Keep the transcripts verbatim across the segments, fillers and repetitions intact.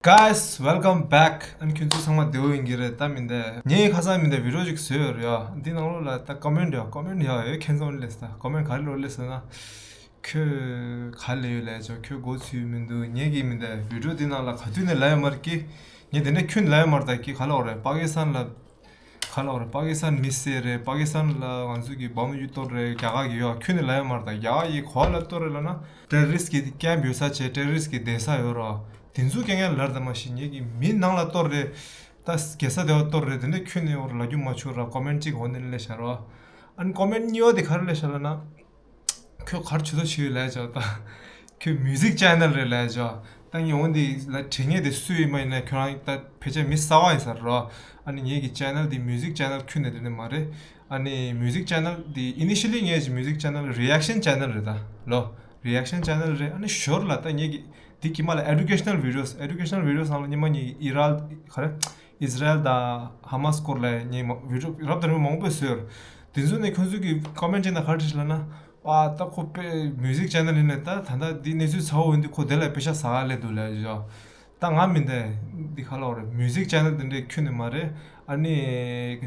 Guys, welcome back. ཨ་ནི་ཁྱོད་ཚོ་ཚང་མ་བདེ་པོ་ཡིན་གྱི་རེད། ད་མི་འདས་ངས་ཁ་སང་མི་འདས་བི་ཌི་ཡོ་ཅིག་བཟོས་ཡོད་རེད་ཡ། འདི་ནང་ལོགས་ལ་ད་ཀོ་མེན་ཊི་ཡ་ཀོ་མེན་ཊི་ཡ་ཡོད་ཁྱེད་ཚོ་ལས་ད་ཀོ་མེན་ཊི་ག་རེ་ལོག་ལས་ཟེར་ན། ཁྱོད་ག་ལས་ཡོད་ལས་ཆོག་ཁྱོད་མགོ་ཚོས་མི་འདུག་ངས་ཀྱི་མི་འདས་བི་ཌི་ཡོ་འདི་ནང་ལ་ག་དུས་ནས་ལབ་ཡོད་མ་རེད་ཀི། ངས་དེ་འདྲ་ཁྱོད་ལབ་ཡོད་མ་རེད། ད་ཀི་ག་ལ་འོ་རེད། པ་ཀི་སི་ཐན་ལ་ག་ལ་འོ་རེད། པ་ཀི་སི་ཐན་མི་སེར་རེད། པ་ཀི་སི་ཐན་ལ་ང་ཚོ་གི་བོམ་གཏོར་རེད། རྒྱ་གར་གི་ཡོད་ཁྱོད་ནས་ལབ་ཡོད་མ་རེད། ད་རྒྱ་གར་གི་ག་ལ་གཏོར་རེད་ལབ་ན་ཏེ་རོ་རི་སི་ཊི་གི་ཀེམ་པ་ཡོད་ས་བྱས་ཏེ་རོ་རི་སི་ཊི་གི་བསྡད་ས་ཡོད་རེད། དེ་ཚོ་སྐད་ངན་ལབ་ད་མ་ཤེས། ངས་ཀྱི་མི་ནང་ལ་གཏོར་རེད། ད་རྒྱལ་ས་དེ་བ་གཏོར་རེད། དེ་འདྲ་ཁྱོད་ནས་འོ་རེད་ལབ་རྒྱུ་མ་བྱུང་ར། ཀོ་མེན་ཊི་གཅིག་འོ་འདི་ནས་ལས་བྱ་རོ། ཨ་ནི་ཀོ་མེན་ཊི་གཉིས་པ་དེ་ག་རེ་ལས་བྱ་ལབ་ན། ཁྱོད་ག་རེ་བྱེད་དོ་བྱེད་ལབ་བྱ་ད། ཁྱོད་མིའུ་ཟིག་ཅེ་ནལ་རེད་ལབ་བྱ། ད་ངས་འོ་འདི་ལ་དྲན་མཁན་དེ་སུ་ཡིན་མ་ཡིན་ན་ཁྱོད་རང་ད་ཕལ་ཆེར་མི་གསར་པ་ཡིན་ས་རེད་རོ། ཨ་ནི་ངེད་ཀྱི་ཅེ་ནལ་འདི་མིའུ་ཟིག་ཅེ་ནལ་ཁྱོན་ནས་དེ་ནས་མ་རེད། ཨ་ནི་མིའུ་ཟིག་ཅེ་ནལ་འདི་ཨི་ནི་ཤི་ལི་ངེད་ཀྱི་མིའུ་ཟིག་ཅེ་ནལ་རི་ཨེག་ཤན་ཅེ་ནལ་རེད་ད། ལོ། རི་ཨེག་ཤན་ཅེ་ནལ་རེད། ཨ་ནི་ཞོར་ལ་ད་ངེད་ཀྱི་འདི་ཀྱི་མ་ལ་ཨེ་ཌུ་ཀེ་ཤ་ནལ་བི་ཌི་ཡོ་ཨེ་ཌུ་ཀེ་ཤ་ནལ་བི་ཌི་ཡོ་ནང་ལ་ཉི་མ་ངེད་ཀྱི་ཨི་རལ་ག་རེ་ཨི་ཟི་རལ་དང་ཧ་མ་སི་སྐོར་ལ་ངེད་མ་བི་ཌི་ཡོ་རབ་དང་རིམ་པ་མང་པོ་བཟོས་ཡོད་རེད། དེ་ཚོ་ནས་ཁོང་ཚོ་གི་ཀོ་མེན་ཊི་ནང་ག་རེ་བྲིས་ལབ་ན། ཨ་ད་ཁོ་པེ་མིའུ་ཟིག་ཅེ་ནལ་ཡིན་ནས་ད་ད་ལྟ་འདི་གནས་ཚུལ་ཚ་བོ་ཡིན་དུས་ཁོ་དེ་ལ་པེ་ཤ་ཟ་ག་སླེབས་འདུག་ལབ་བྱ། ད་ང་མི་འདས་འདི་ག་ལ་འོ་རེད། མིའུ་ཟིག་ཅེ་ནལ་དེ་འདྲའི་ཁྱོན་ནས་མ་རེད། ཨ་ནི་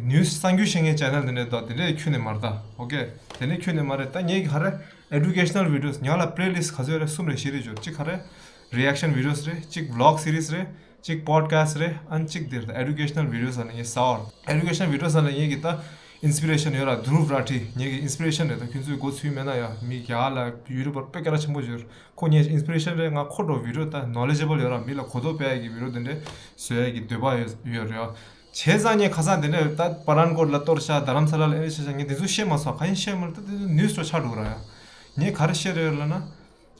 ནིའུ་སི་གསར་འགྱུར་བཤད་མཁན་ཅེ་ནལ་དེ་འདྲའི་དོ་དེ་འདྲའི་ཁྱོན་ནས་མ་རེད་ད། ཨོ་ཀེ། དེ་འདྲའི་ཁྱོན་ནས་མ་རེད། ད་ངེད་ཀྱི་ག་རེ་ཨེ་ཌུ་ཀེ་ཤ་ནལ་བི་ཌི་ཡོ་ང་ལ་པེ་ལི་ལིསི་ཊི་ག་ཚོད་རེད། གསུམ་རེ་བཞི་རེ་འབྱོར། གཅིག་ག་རེ་རི་ཨེག་ཤན་བི་ཌི་ཡོ་རེད། གཅིག་བི་ལོག་སི་རི་སི་རེད། གཅིག་པོ་ཌི་ཁ་སི་ཊི་རེད། ཨ་ནི་གཅིག་དེ་རེད། ད་ཨེ་ཌུ་ཀེ་ཤ་ནལ་བི་ཌི་ཡོ་ཟེར་ན་ངས་ཟ་བར་ཨེ་ཌུ་ཀེ་ཤ་ནལ་བི་ཌི་ཡོ་ཟེར་ན་ངེད་ཀྱི་ད་ཨིན་སི་པི་རེ་ཤན་ཡོད་ར། དུ་རུབ་ར་ཊི་ངེད་ཀྱི་ཨིན་སི་པི་རེ་ཤན་རེད། ད་ཁྱོད་ཚོའི་མགོ་ཚོས་མེད་ན་ཡ་མི་རྒྱ་གར་ལ་ཡུ་ཊུབ་པར་དཔེ་སྐད་གྲགས་ཆེན་པོ་ཡོད་རེད། ཁོ་ངའི་ཨིན་སི་པི་རེ་ཤན་རེད། ང་ཁོ་འདྲ་བི་ཌི་ཡོ་ད་ནོ་ལེ་ཇི་བལ་ཡོད་ར། མི་ལ་གོ་རྟོགས་སྤེལ་ཡག་གི་བི་ཌི་ཡོ་དེ་འདྲ་བཟོ་ཡག་གི་འདོད་པ་ཡོད་ཡོད་རེད་ཡ། བྱས་ཙང་ངས་ཁ་སང་དེ་འདྲ་ད་པ་ལན་ཀོཊ་ལ་གཏོར་ཤག་རྡ་རམ་ས་ལ་ལ་ཨེ་རེ་བྱས་ཤག་ངས་དེ་ཚོ་བཤད་མ་སོང་། གང་ཡིན་བཤད་མ་རེད། ད་དེ་ཚོ་ནིའུ་སི་ཅོ་ཆགས་འགྲོ་ར་ཡ། ངས་ག་རེ་བཤད་རེད་ལབ་ན།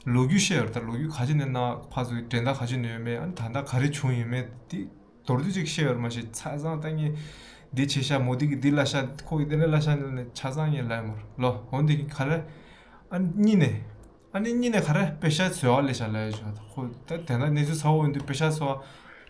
ལོ་རྒྱུས་བཤད་ཡོད་རེད། ད་ལོ་རྒྱུས་ག་ཅི་ནས་ན་ཕར་ཚུར་འགྲན་ཟླ་ག་ཅི་ནས་ཡོད་མེད། ཨ་ནི་ད་ལྟ་ག་རེ་བྱུང་ཡོད་མེད་དེ་མདོར་བསྡུས་ཅིག་བཤད་ཡོད་རེད་མ་གཞི། ཆ་ཚང་ད་ངས་འདི་བྱས་ཤག་མོ་དི་གིས་འདི་ལབ་ཤག་ཁོ་གིས་དེ་འདྲ་ལབ་ཤག་ནས་ཆ་ཚང་ངས་ལབ་ཡོད་མ་རེད་ལོ། འོན་ཏེ་ག་རེ་ཨ་གཉིས་ནས་ཨ་ནི་གཉིས་ནས་ག་རེ་པེ་ཤ་བཟོ་བ་ལས་ཤག་ལབ་ཡོད་ཤག་ད་ཁོ་ད་དེ་འདྲ་གནས་ཚུལ་ཚ་བོ་ཡོང་དུས་པེ་ཤ་བཟོ་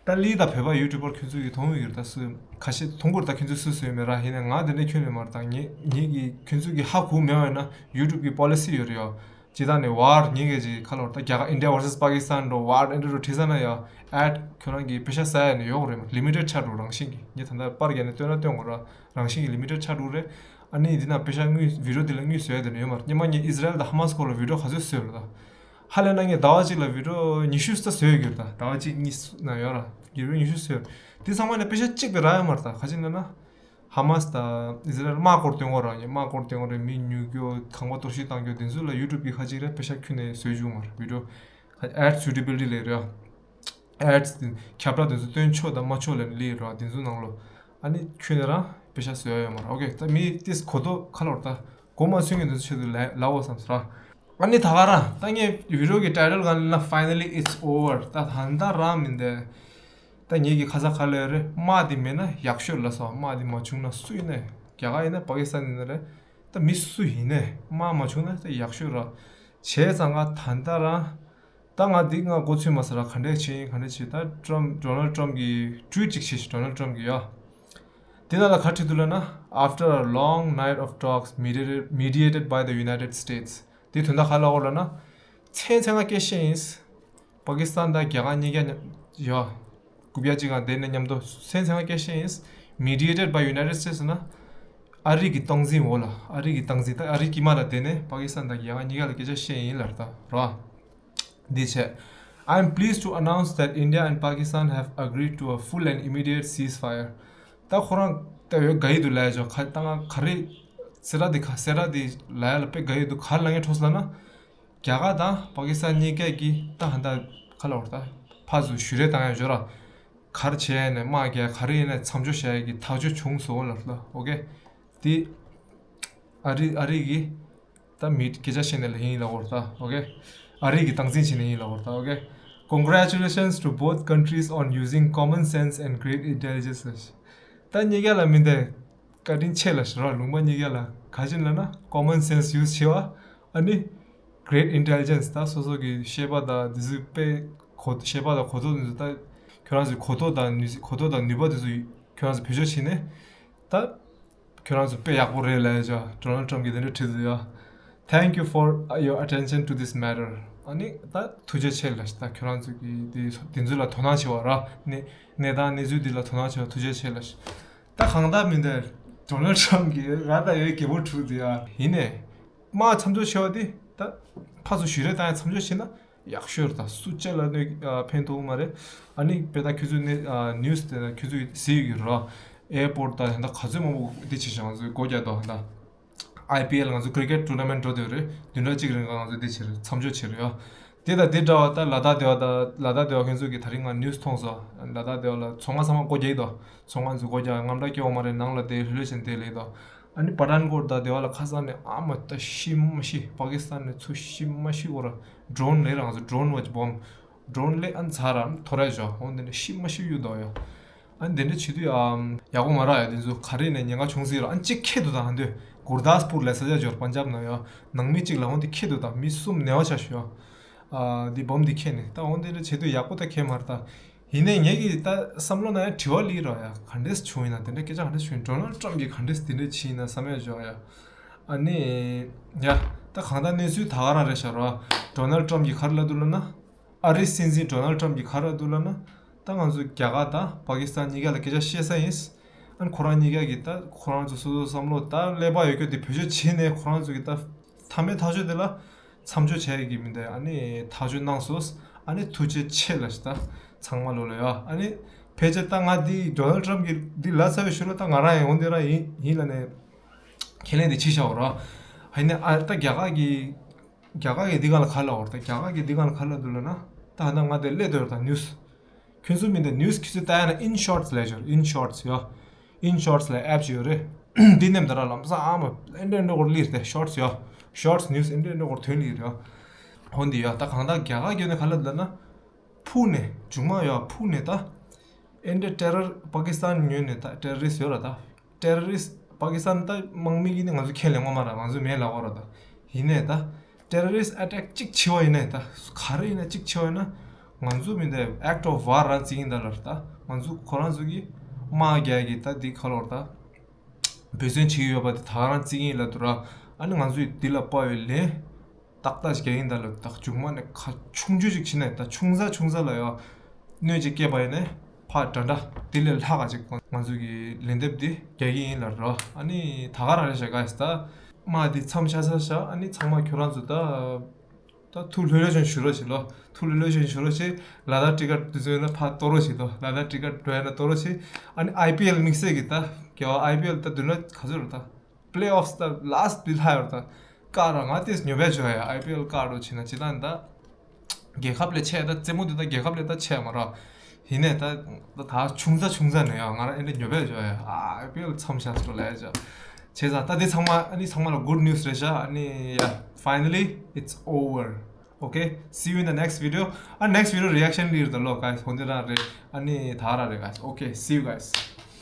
བ་ད་ལི་ད་བོད་པ་ཡུ་ཊུབ་པར་ཁྱོད་ཚོ་གིས་མཐོང་ཡོད་ཀྱི་རེད། ད་སུ་ཁ་ཤས་མཐོང་གི་རེད། ད་ཁྱོད་ཚོ་སུ་བཟོས་ཡོད་མེད་ར། ཡིན་ནའི་ང་དེ་འདྲ་ཁྱོན་ནས་མ་རེད། ད་ངེད་ངེད་ཀྱིས་ཁྱོད་ཚོ་གིས་ཧ་གོ་མེད་པ་ཡིན་ན་ཡུ་ཊུབ་གི་པོ་ལི་སི་ཡོད་རེད་ཡ། སྤྱིར་བཏང་ནས་ཝར་ཉིན་གྱི་ཅིག་ཁ་ལོར་ད་རྒྱ་གར་India versus Pakistan འགྲོ་ཝར་ཨེ་འདྲ་འགྲོ་བྲིས་ས་ན་ཡང་ཨེཌ་ཁྱོད་རང་གི་པེ་ཤ་ཟ་ཡ་ནི་ཡོག་རེད་མ། ལི་མི་ཊེཌ་ཆགས་འགྲོ་རང་བཞིན་གྱི། ངས་ད་ལྟ་པར་རྒྱག་ནས་སྟོན་ན་སྟོན་དགོས་ར། རང་བཞིན་གྱི་ལི་མི་ཊེཌ་ཆགས་འགྲོ་རེད། ཨ་ནི་འདི་ན་པེ་ཤ་དངུལ་བི་ཌིའོ་འདི་ལ་དངུལ་བཟོ་ཡ་དེ་ནི་ཡོད་མ་རེད། སྔོན་མ་ངས་ཨིས་ར་ཨེལ་དང་ཧ་མ་སི་སྐོར་ལ་བི་ཌིའོ་ག་ཚོད་བཟོས་རེད་ད། ཧ་ལས་ན་ངས་ཟླ་བ་གཅིག་ལ་བི་ཌིའོ་ཉི་ཤུ་ཙམ་བཟོས་ཡོད་རེད་ད། ཟླ་བ་གཅིག་གཉིས་ན་ཡོད་ར། བི་ཌིའོ་ཉི་ཤུ་བཟོས་ཡོད་རེད། དེ་ཚང་མ་ནས་པེ་ཤ་གཅིག་པའི་རག་ཡོད་མ་རེད་ད། ག་ཅི་ལབ་ན། ཧ་མ་སི་དང་ཨི་ཟི་རལ་དམག་སྐོར་སྟོན་གོ་ར། ཡ་དམག་སྐོར་སྟོན་གོ་ར། མི་ཉུག་རྒྱུ་ཁང་པ་གཏོར་བཤིག་བཏང་རྒྱུ་དེ་ཚོ་ལ་ཡུ་ཊུབ་གི་ཁ་ཅིག་རེད་པེ་ཤ་ཁྱོན་ནས་བཟོས་བཅུག་མ་རེད། བི་ཌིའོ་ཨེཌ་སུའི་ཊི་བི་ལི་ཊི་ལས་རེད། ཨེཌ་ཁྱབ་བསྒྲགས་དེ་ཚོ་སྟོན་ཆོག་དང་མ་ཆོག་ལ་ལི་ར། དེ་ཚོ་ནང་ལོ་ཨ་ནི་ཁྱོན་ནས་རང་པེ་ཤ་བཟོས་ཡ་ཡོད་མ་རེད། ཨོ་ཀེ། ད་མི་ཏིས་གོ་ཐོ་ཁ་ལོར་ད་གོ་མ་སོན་གྱི་དེ་ཚོ་ཆེད་དུ་ལ་ལའོ་བསམ་སོང་ར། ཨ་ནི་ད་ག་རང་ད་ངས་བི་ཌིའོ་གི་ཊའི་ཊལ་གང་ལ་ན་Finally it's over. ད་ད་ད་རང་མི་འདས། ད་ངེད་ཀྱི་ཁ་ས་ཁ་ལ་ཡོད་རེད། དམག་འདི་མེད་ན་ཡག་ཤོས་ལ་སོགས། དམག་འདི་མ་བྱུང་ན་སུ་ཡིན་ནའི་རྒྱ་གར་ཡིན་ན་པ་ཀི་སི་ཐན་ཡིན་ན་རེད། ད་མི་སུ་ཡིན་ནའི་དམག་མ་བྱུང་ན་ད་ཡག་ཤོས་ར། བྱས་ཙང་ང་ད་ལྟ་རང་ད་ང་འདི་ང་མགོ་ཚོད་མ་ཟ་ར་ག་འདྲས་བྱེད་ཡིན་ག་འདྲས་བྱེད། ད་ཊམ་ཌོ་ནལ་ཌི་ཊམ་གི་ཊུ་ཝིཊ་ཅིག་བྱས་ཤིག་ཌོ་ནལ་ཌི་ཊམ་གི་ཡ། དེ་ནང་ལ་ག་བྲིས་འདུག་ལབ་ན། After a long night of talks mediated, mediated by the United States. དེ་དོན་དག་ག་ལ་འོ་ལབ་ན། མཚན་མཚན་ང་སྐད་བཤད་ཡིན། པ་ཀི་སི་ཐན་དང་རྒྱ་གར་གཉིས་ཀ་མཉམ་ཡ། རྐུབ་བཀྱག་གཅིག་སྒང་བསྡད་ནས་མཉམ་དུ་མཚན་མཚན་ང་སྐད་བཤད་ཡིན། Mediated by United States ན། ཨ་རི་གི་སྟངས་འཛིན་འོག་ལ། ཨ་རི་གི་སྟངས་འཛིན་ད་ཨ་རི་དཀྱིལ་མ་ལ་བསྡད་ནས་པ་ཀི་སི་ཐན་དང་རྒྱ་གར་གཉིས་ཀ་ལ་སྐད་ཆ་བཤད་ཡིན་ལབ་ད་རོ། འདི་བྱས། I am pleased to announce that India and Pakistan have agreed to a full and immediate ceasefire. ད་ཁོ་རང་ད་ཡོད་དགའ་ཡི་འདུག་ལབ་ཡ་ཅོ་ཁ་ད་ང་ག་རེ། སེ་ར་འདི་ཁ་སེ་ར་འདི་ལབ་ཡ་ལ་དཔེ་དགའ་ཡི་འདུག་ག་རེ་ལབ་ངེས་འཕྲོ་ལབ་ན། རྒྱ་གར་དང་པ་ཀི་སི་ཐན་གཉིས་ཀས་ཀྱི་ད་ཧ་ད་ག་ལ་བར་ད་ཕར་ཚུར་ཞུ་རེ་བཏང་ཡ་ཅོ་ར། ག་རེ་བྱས་ནས་དམག་རྒྱག་ག་རེ་ཡིན་ནས་མཚམས་འཇོག་བྱ་ཡ་གི་ཐག་གཅོད་བྱུང་སོང་ལབ་ལ་ཨོ་ཀེ། འདི་ཨ་རི་ཨ་རི་གི་ད་མི་སྐད་ཆ་བཤད་ནས་ལ་ཡིན་ལ་འོར་ད་ཨོ་ཀེ། ཨ་རི་གི་སྟངས་འཛིན་བྱས་ནས་ཡིན་ལ་འོར་ད་ཨོ་ཀེ། Congratulations to both countries on using common sense and great intelligence. ད་གཉིས་ཀ་ལ་མི་འདི་བཀའ་དྲིན་ཆེ་ལ་ཞུ་རོགས། ལུང་པ་གཉིས་ཀ་ལ་ག་ཅི་ལབ་ན་common sense use བྱེད་པ་ཨ་ནི་great intelligence ད་སོ་སོ་གི་ཤེས་པ་དང་འདི་ཚོ་དཔེ་གོ་ཤེས་པ་དང་གོ་རྟོགས་འདི་ཚོ་ད་ཁྱོད་རང་ཚོའི་གོ་རྟོགས་དང་ནུས་གོ་རྟོགས་དང་ནུས་པ་འདི་ཚོ་ཁྱོད་རང་ཚོ་བེད་སྤྱོད་བྱས་ནས་ད། ཁྱོད་རང་ཚོ་དཔེ་ཡག་པོ་རེད་ལབ་ཡ་ཅོ་ཌོ་ནལ་ཌི་ཊམ་གིས་དེ་འདྲ་བྲིས་འདུག་ཡ། Thank you for your attention to this matter. ཨ་ནི་ད་ཐུགས་རྗེ་ཆེ་ལ་ཞིག་ད་ཁྱོད་རང་ཚོ་གི་དེ་དེ་ཚོ་ལ་དོ་སྣང་བྱེད་པ་ར། གནས་གནས་སྟངས་གནས་ཚུལ་འདི་ལ་དོ་སྣང་བྱེད་པ་ཐུགས་རྗེ་ཆེ་ལ་ཞིག་ད་གང་ལྟར་མིན་ད་ཌོ་ནལ་ཊམ་གྱིས་ང་ད་ཡོད་རྒྱལ་པོ་དྲུག་དེ་ཡ་ཡིན་ནས་དམག་མཚམས་འཇོག་བྱས་པ་དེ་ད་ཕར་ཚུར་ཞུ་རེས་བཏང་ཡ་མཚམས་འཇོག་བྱས་ན་ཡག་ཤོས་རེད། ད་སུ་གཅིག་ལ་གནོད་ཕན་ཐོགས་མ་རེད། ཨ་ནི་དཔེ་ད་ཁྱོད་ཚོས་ནི་ནིའུ་སི་དེ་ན་ཁྱོད་ཚོས་གཟིགས་ཡོད་ཀྱི་རེད། ཨེར་པོར་ཊི་ད་ད་ག་ཚོད་མང་པོ་འདི་བྱས་ཤག་ང་ཚོས་སྒོ་རྒྱག་དོ་ད། ཨའི་པི་ཨེལ་ང་ཚོ་cricket tournament འགྲོ་འདོད་རེད། བདུན་ཕྲག་གཅིག་རིང་ང་ཚོ་འདི་བྱེད་རེད། མཚམས་འཇོག་བྱེད་རེད་ཡ། དེ་དང་དེ་འདྲ་བ་ད་ལ་དྭགས་སྡེ་བ་ད་ལ་དྭགས་སྡེ་བ་ཁྱོད་ཚོ་གི་ད་རིང་ང་ནིའུ་སི་མཐོང་སོང་། ལ་དྭགས་སྡེ་བ་ལ་ཚོང་ཁང་ཚང་མ་སྒོ་རྒྱག་གི་འདུག་ཚོང་ཁང་ཚོ་སྒོ་རྒྱག་རྔམ་སྐྲག་སྐྱེ་བ་མ་རེད། ནང་ལ་དེ་ལྷོད་ལྷོད་བྱས་དེ་ལས་འདུག་ཨ་ནི་པ་ཐན་ཀོཊ་ད་སྡེ་བ་ལ་ཁ་སང་ནས་ཨ་མ་ད་ཤི་མ་ཤི་པ་ཀི་སི་ཐན་ནས་ཚུར་ཤི་མ་ཤི་འོ་ར་ཌོ་རོན་ལས་རང་ཚོ་ཌོ་རོན་ཝེ་ཇི་བོམ་ཌོ་རོན་ལས་ཨ་ནི་ཚ་ར་ཐོ་རེ་ཞོ་འོ་འདི་ནས་ཤི་མ་ཤི་ཡུ་འདུག་ཡ། ཨ་ནི་དེ་འདྲ་བྱེད་དུས་ཨམ་ཡག་པོ་མ་རག་ཡ། དེ་ཚོ་ག་རེ་ནས་ཉེན་ཁ་བྱུང་སྲིད་ར། ཨ་ནི་གཅིག་ཁྱེར་འདུག་ད་ཧ་འདོད་གུར་དཱས་པུར་ལ་ས་ཆ་འབྱོར་པན་ཇབ་ནང་ཡ་ནང་མི་གཅིག་ལ་འོ་འདི་ཁྱེར་འདུག་ད་མི་གསུམ་ནད་པ་ཆགས་ཤག་ཡ། ཨ་འདི་བོམ་འདི་ཁྱེར་ནས་ད་འོ་འདི་འདྲ་བྱེད་དུས་ཡག་པོ་ད་ཁྱེར་མ་རེད་ད། ཡིན་ནའི་ངེད་ཀྱི་ད་བསམ་བློ་ནང་ཡང་དྲི་བ་སླེབས་ར་ཡ། ག་འདྲས་བྱུང་ཡིན་ན། དེ་འདྲ་སྐད་ཆ་ག་འདྲས་བྱུང་ཡིན། ཌོ་ནལ་ཊམ་གྱིས་ག་འདྲས་དེ་འདྲས་བྱས་ཡིན་ན་བསམ་ཡ་ཞོག་ཡ། ཨ་ནི་ཡ་ད་གང་ལྟར་གནས་ཚུལ་ད་ག་རང་རེད་ཤག་ར། ཌོ་ནལ་ཊམ་གྱིས་ག་རེ་ལབ་འདུག་ལབ་ན། ཨ་རིའི་སྲིད་འཛིན་ཌོ་ནལ་ཊམ་གྱིས་ག་རེ་འདུག་ལབ་ན། ད་ང་ཚོ་རྒྱ་གར་དང་པ་ཀི་སི་ཐན་གཉིས་ཀ་ལ་སྐད་ཆ་བཤད་ས་ཡིན། ཨ་ནི་ཁོ་རང་གཉིས་ཀ་གིས་ད་ཁོ་རང་ཚོ་སོ་སོ་བསམ་བློ་ད་ཀླད་པ་ཡོད་རྒྱུ་དེ་བེད་སྤྱོད་བྱས་ནས་ཁོ་རང་ཚོ་གིས་ད་མཐའ་མའི་ཐག་གཅོད་དེ་ལ་མཚམས་འཇོག་བྱས་ཀྱི་མི་འདུག་ཨ་ནི་ཐག་གཅོད་གནང་སོང་། ཨ་ནི་ཐུགས་རྗེ་ཆེ་ལ་ཞིག་ད་ཚང་མ་ལོ་ལ་ཡ། ཨ་ནི་ཕལ་ཆེར་ད་ང་འདི་ཌོ་ནལ་ཊམ་གྱིས་འདི་ལབ་ཚར་བའི་ཤུལ་ལ་ད་ང་རང་ཡང་འོང་དེ་རང་ཡིན་ཡིན་ལབ་ནས་ཁས་ལེན་དེ་ཕྱིས་བཞག་པ་ར། ཨ་ནི་ཨ་ད་རྒྱ་གར་གྱི་རྒྱ་གར་གྱི་འདི་ག་ལ་ག་ལབ་འོར་ད། རྒྱ་གར་གྱི་འདི་ག་ལ་ག་ལབ་འདུག་ལབ་ན། ད་ཧ་ད་ང་དེ་སླེབས་འདུག་ད་ནིའུ་སི། ཁྱོད་ཚོ་མི་འདི་ནིའུ་སི་ཁྱོད་ཚོ་ལྟ་ཡ་ན་ཨིན་ཤོར་ཊི་ལབ་ཞོར་ཨིན་ཤོར་ཊི་ཡོ། ཨིན་ཤོར་ཊི་ལབ་ཨེབ་ཅིག་ཡོད་རེད། འདི་ནེམ་ད་ར་ལམ་སང་ཨ་མ་ཨེ་འདྲ་འདྲ་གོར་ལིར་ཏེ་ཤོར་ཊི་ཡོ། ཤོར་ཊི་ནིའུ་སི་ཨེ་འདྲ་འདྲ་གོར་ཐོན་ལིར་ཡོ། ཧོན་འདི་ཡོ་ད་གང་ལྟར་རྒྱ་གར་གྱོན་ནས་ག་ལབ་ལབ་ན། ཕུག་ནས་མཇུག་མ་ཡོ་ཕུག་ནས་ད། ཨེ་འདྲ་ཊེ་རར་པ་ཀི་སི་ཐན་ཉོས་ནས་ད་ཊེ་ར་རི་སི་ཡོད་ར་ད། ཊེ་ར་རི་སི་པ་ཀི་སི་ཐན་ད་དམག་མི་གིས་ནི་ང་ཚོ་ཁས་ལེན་གོ་མ་ར། ང་ཚོ་མེད་ལབ་གོ་ར་ད། ཡིན་ནས་ད་ཊེ་ར་རི་སི་ཨེ་ཊེག་གཅིག་བྱེད་པ་ཡིན་ནས་ད་ག་རེ་ཡིན་ན་གཅིག་བྱེད་པ་ཡིན་ན་ང་ཚོ་མི་འདི་ཨེག་ཊི་ཨོཕ་ཝར་རང་བརྩི་གིན་ད་ལར་ད། ང་ཚོ་ཁོ་རང་ཚོ་གིས་དམག་རྒྱག་གི་ད་འདི་ག་ལོར་ད་འབད་བརྩོན་བྱེད་ཀྱི་ཡོད་པ་དེ་ད་ག་རང་བརྩི་གིན་ལབ་འདུག་ར། ཨ་ནི་ང་ཚོས་འདི་ལ་དཔའ་བའི་ལན་ཏག་ཏག་ཅིག་རྒྱག་གིན་ད་ལ་ད་མཇུག་མ་ནས་ཁ་ཆུང་ཆུང་ཅིག་བྱིན་ནས་ད་ཆུང་ཙག་ཆུང་ཙག་ལ་ཡང་གནོད་ཅིག་སྐྱེལ་བ་ཡིན་ནས་ཕར་འདྲ་འདྲ་དེ་ལས་ལྷག་ག་ཅིག་ང་ཚོ་གི་ལན་འདེབས་འདི་རྒྱག་གི་ཡིན་ལབ་རོ། ཨ་ནི་ད་ག་རང་རེད་ཤག་ག་ད་དམག་འདི་མཚམས་བཞག་ཚར་ཤག་ཨ་ནི་ཚང་མ་ཁྱོད་རང་ཚོ་ད་ད་ཐུགས་ལྷོད་ལྷོད་བྱས་བཞུགས་རོགས་བྱེད་ལོ། ཐུགས་ལྷོད་ལྷོད་བྱས་བཞུགས་རོགས་བྱེད། ལ་དྭགས་ཊི་ཀེ་ཊི་འདི་ཚོ་ཡོད་ན་ཕར་གཏོར་རོགས་བྱེད་དོ། ལ་དྭགས་ཊི་ཀེ་ཊི་འགྲོ་ཡ་ན་གཏོར་རོགས་བྱེད། ཨ་ནི་ཨའི་པི་ཨེལ་དམིགས་བསལ་གི་ད་རྒྱལ་བ་ཨའི་པི་ཨེལ་ད་མདུན་ལ་ག་ཚོད་རེད་ད། པི་ལེ་ཨོཕ་ད་ལཱ་སི་ཊི་འདི་ལྷག་ཡོད་རེད་ད། བཀག་ར་ང་ཏིས་ཉོ་བས་བྱོས་ཡ། ཨའི་པི་ཨེལ་བཀག་རོགས་བྱེད་ན་ཅི་ད་ད། རྒྱལ་ཁབ་ལས་ཆེ་ད་རྩེད་མོ་འདི་ད་རྒྱལ་ཁབ་ལས་ད་ཆེ་མ་ར། ཡིན་ནས་ད་ད་ད་ཆུང་ཙག་ཆུང་ཙག་ནས་ཡ་ང་རང་ཨེ་འདྲ་ཉོ་བས་བྱོས་ཡ། ཨའི་པི་ཨེལ་མཚམས་བཞག་སོ་ལས་བྱ། བྱས་ཙང་ད་འདི་ཚང་མ་ཨ་ནི་ཚང་མ་ལ་གུཌ་ནིའུ་སི་རེད་ཤག་ཨ་ནི་ཡ། Finally it's over. Okay, see you in the next video. ཨ་next video reaction འདི་རེད་ད་ལོ་guys. ཧོན་དེ་རང་རེད། ཨ་ནི་ད་ར་རེད་guys. Okay, see you guys.